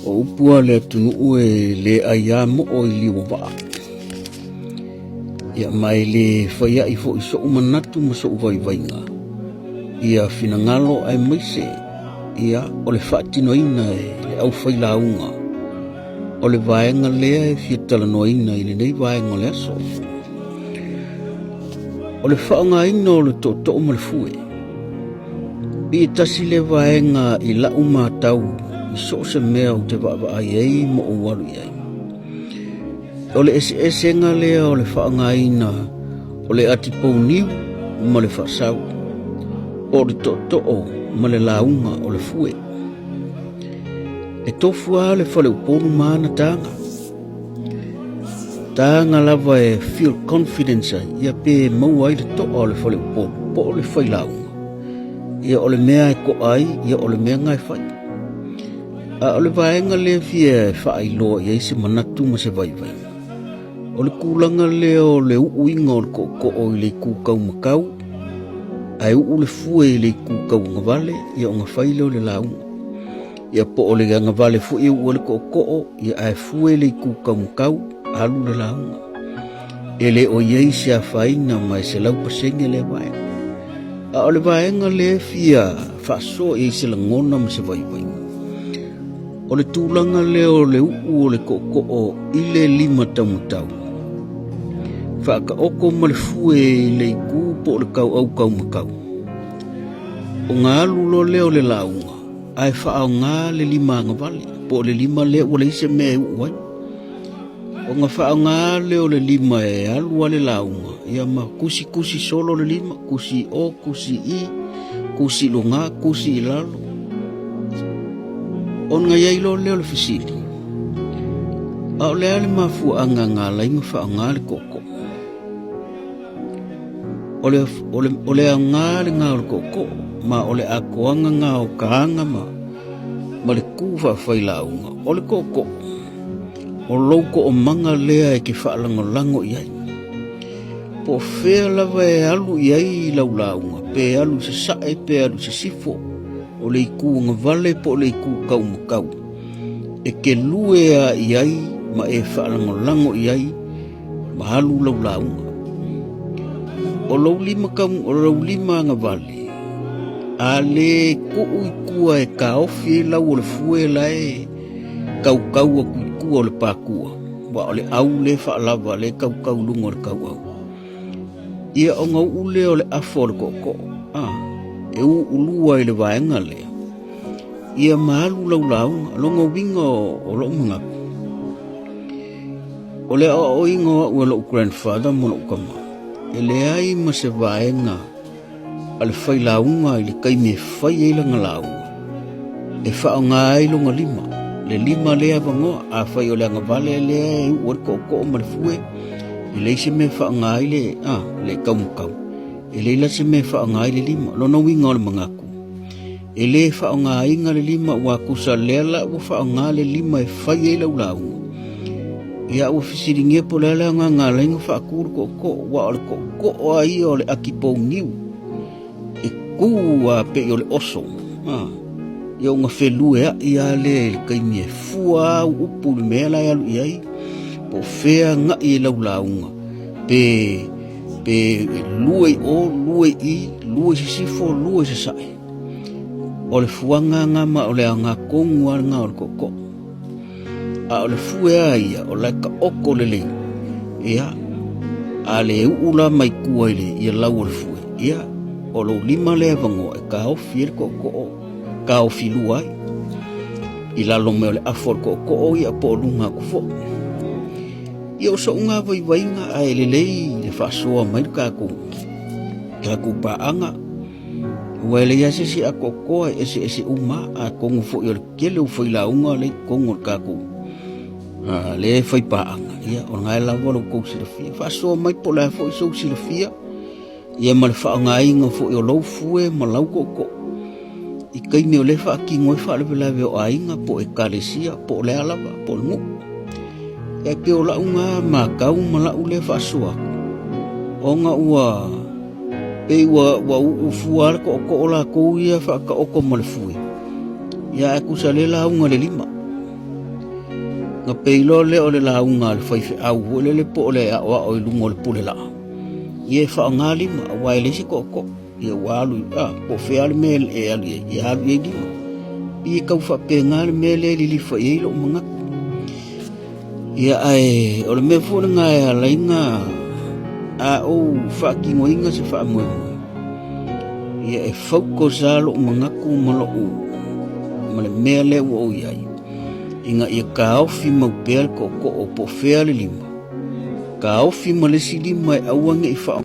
O upu a le atunuu e le aiā moo i liu o vaa. Ia ma e le faia'i foi so'u manatu ma so'u vaivaiga ia finagalo aemaise ia o le faatinoina e le aufailauga o le vaega lea e fia talanoaina i lenei vaega o le aso. O le faaaogaina o le tootoo ma le fue. Pei e tasi lea vaega i la'u matau i so o se mea ou te vaavaai ai ma ou alu i ai. O le eseesega lea o le faaaogaina o le atipouniu ma le faasau, po o le tootoo ma le lauga o le fue. E tofu lava le faleupolu ma ana taga. Taga lava e feel confidence ai, ia pe maua ai le to'a o le faleupolu po o le failauga. Ia o le mea e ko'a ai, ia o le mea lena e fai. A o le vaega lea e fia faailoa i ai se manatu ma se vaivaiga, o le tulaga lea o le uuina o le tootoo i le itu taumatau, ae uu le fue i le itu tauagavale, ia ona fai lea o le lauga. Ia po o le agavale foi e uu ai le tootoo, ia ae fue le itu taumatau, alu le lauga. E le o i ai se afaina ma e 100% lea vaega. A o le vaega lea e fia faasoa i ai se lagona ma se vaivaiga, o le tulaga lea o le uu o le tootoo i le lima taumatau, faataoto ma le fue i le itu po o le tauau taumatau, ona alu loa lea o le lauga ae faaaoga le lima agavale po o le lima lea ua leai se mea e uu ai. Ona faaaoga lea o le lima e alu a le lauga, ia ma tusitusi solo le lima, tusi i o, tusi i i, tusi i luga, tusi i lalo. Ona i ai loa lea o le fesili, a o le a le mafuaaga na ala ai ona faaaoga le tootoo? O le, o le, o le aoga lena o le tootoo, ma o le atoaga lena o taga ma, ma le kū faafailauga, o le tootoo, o lou toomaga lea e te faalagolago i ai. Po o fea lava e alu i ai lau lauga, pe alu i sasae, pe alu i sisifo, o le itu agavale po o le itu taumatau, e te lue lava i ai ma e faalagolago i ai ma alu lau lauga. O lou lima, kau, o lou lima agavale, a le tuu i tua e taofi ai lau o le fue la e kaukau atu i tua o le pakua, aua o le au lea e faalava lea e kaukau i luga o le tauau. Ia ona uu lea o le afa o le tootoo, a, e uulua i le vaega lea, ia ma alu lau lauga. Lona uiga o lou manatu, o le aoaoina o au e lou grandfather ma lou tama, e leai ma se vaega a le failauga i le taimi e fai ai lana lauga, e faaaoga ai lona lima, le lima lea avanoa, afai o le agavale lea e uu ai le tootoo ma le fue, e leai se mea e faaaoga ai le, a, le taumatau, e leai la se mea e faaaoga ai le lima. Lona uiga o le manatu, e le faaaogaina le lima aua tusa lea la ua faaaoga le lima e fai ai lau lauga. Ia ua fesiligia po o le a le aoga na ala ai ona faatu le tootoo, aua o le tootoo lava ia o le atipouniu e tu lava pei o le oso. A, ia ona felueai lava lea i le taimi e fua au upu i le mea la e alu i ai, po o fea agai e lau lauga, pe pe lue i o, lue i i, lue i sisifo, lue i sasae. O le fuaga lena ma o le aoga tonu lava lena o le tootoo. A o le fue a ia, o la e taoto lelei. Ia, a le uu la mai tua i le ia lau o le fue, ia, o lou lima lea e avanoa e taofi ai le tootoo, taofi lua ai. I lalo mai o le afa o le tootoo ia po o luga atu foi. Ia o so'u na vaivaiga ae lelei le faasoa mai le tatou tatou paaga aua e leai lava se isi atoatoa e eseese uma lava. Atonu foi o le tele o failauga lea i totonu o le tatou lea e fai paaga, ia o lena lava lo outou silafia. Faasoa mai po o le a foi sou silafia ia ma le faaaogaina foi o lou fue ma lau tootoo i taimi o lea e faatino ai faalavelave o aiga po o ekalesia po o le a lava po o le nuu. Ia e pei o lau na matau ma lau lea faasoa atu, ona ua pei ua ua uu fua lava le tootoo o latou ia faataoto ma le fue, ia ae tusa lea lauga i le lima. Na peiloa lea o le lauga a le faifeau foi lele po o le aoao i luga o le pule laa. Ia e faaaoga lima, aua e leai se tootoo. Ia ua alu, a, po o fea le mea e alu i ai, ia alu i ai lima. Ia e tau faapena le mea lea e lilifa i ai lou manatu. Ia ae o le mea foi lena e ala ai ona a ou faatinoina se faamoemoe, ia e focus lava lou manatu ma lou ma le mea lea ua ou i ai, ina ia taofi mau pea le tootoo po o fea le lima, taofi ma le isi lima e aua ne i faa.